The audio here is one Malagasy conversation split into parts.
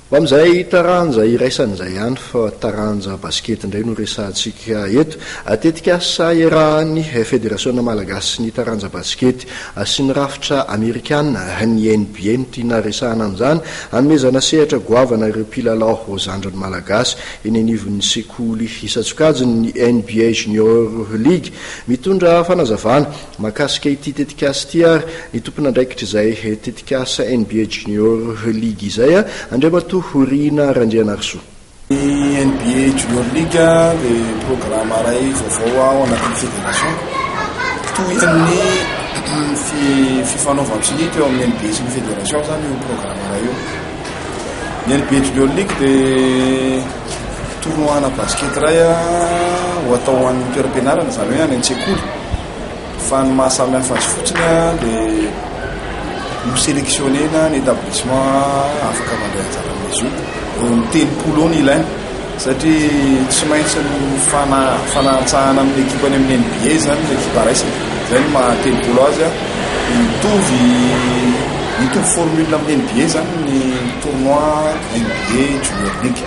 Ho amin'izay taranja iraisana izay ihany fa taranja basikety indray no resahantsika eto. Tetikasa iarahan'ny Federasiona Malagasy ny taranja basikety sy ny rafitra amerikana, ny NBA no tiana resahana amin'izany. Hanomezana sehatra goavana ireo mpilalao zandriny malagasy eny anivon'ny sekoly isan-tsokajiny ny NBA Junior League. Mitondra fanazavana Mahakasika ity tetikasa ity ary ny tompon'andraikitr'izay tetikasa NBA Junior League izay, Andriamatoa Rina Randrianarisoa. Ny NBA Junior League dia programa iray vaovao ao anatin'ny federation. Tohin'ny fifanaovan-tsonia teo amin'ny NBA sy ny federation izany io programa iray io. Ny NBA Junior League dia tournoi-na basket iray ho atao ho an'ny toeram-pianarana, izany hoe any an-tsekoly. Fa ny maha samy hafa azy fotsiny dia ho sélectionner-na ny établissement afaka mandray anjara amin'izy io. Eo amin'ny 30 eo no ilaina satria tsy maintsy ny fanahantsahana amin'ny ekipa any amin'ny NBA izany ny ekipa raisina. Izay no maha 30 azy. Mitovy mitovy formule amin'ny NBA izany ny tournoi NBA Junior League.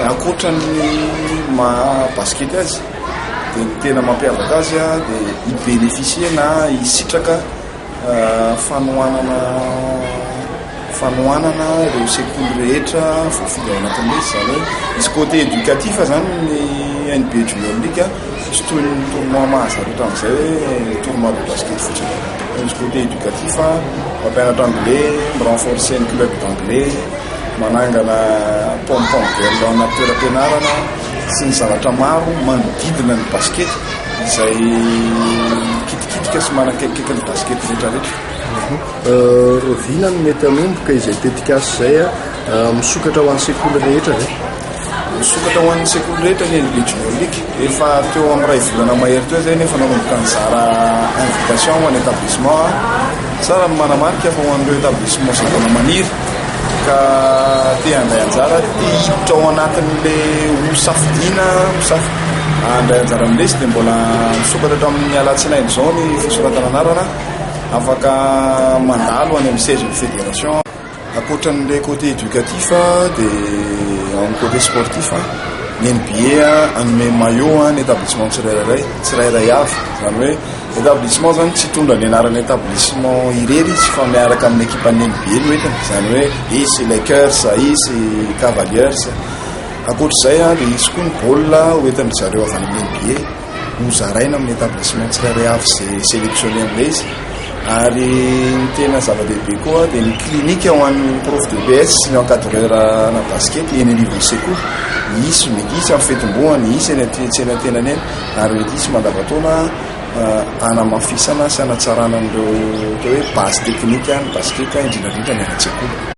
Ankoatra ny maha basket azy dia ny tena mampiavaka azy dia hi-bénéficier na hisitraka fanohanana fanohanana ireo sekoly rehetra voafidy ao anatin'ilay izy, izany hoe misy côté éducatif izany ny NBA Junior League, tsy toy ny tournoi mahazatra hatramin'izay hoe tournoi de basket fotsiny fa misy côté éducatif, mampianatra anglais, mi-renforcer ny club d'anglais, manangana pom pom girl ao anaty toeram-pianarana sy ny zavatra maro manodidina ny basket izay mikitikitika sy manakaikikaiky ny basket rehetra rehetra. Rahoviana no mety hanomboka izay tetikasa izay? Misokatra ho an'ny sekoly rehetra ve? Misokatra ho an'ny sekoly rehetra ny NBA Junior League. Efa teo amin'ny iray volana mahery teo izay nefa nanomboka nizara invitation ho an'ny établissement. Tsara ny manamarika fa ho an'ireo établissement izay mbola maniry ka te handray anjara, te hiditra ao anatin'le ho safidiana, handray anjara amin'ilay izy dia mbola misokatra hatramin'ny alatsinainy izao ny fisoratana anarana. Afaka mandalo any amin'ny siège ny fédération. Ankoatra an'ilay côté éducatif dia ao amin'ny côté sportif ny NBA hanome maillot ny établissement tsirairay tsirairay avy. Izany hoe établissement zany tsy hitondra ny anaran'ny établissement irery izy fa miaraka amin'ny équipe-n'ny NBA no entiny. Izany hoe hisy Lakers, hisy Cavaliers. Ankoatr'izay dia hisy koa ny baolina ho entin-dry zareo avy any amin'ny NBA. Hozaraina amin'ny établissement tsirairay avy izay sélectionné amin'ilay izy. Ary ny tena zava-dehibe koa dia ny clinique ho an'ny prof de EPS sy ny encadreur ana basket eny anivon'ny sekoly. Hisy, mety hisy amin'ny fetim-bohany, hisy eny an-tsenatenany eny ary mety hisy mandavantaona hanamafisana sy hanatsarana an'ireo atao hoe base technique ny basket indrindra indrindra ny any an-tsekoly.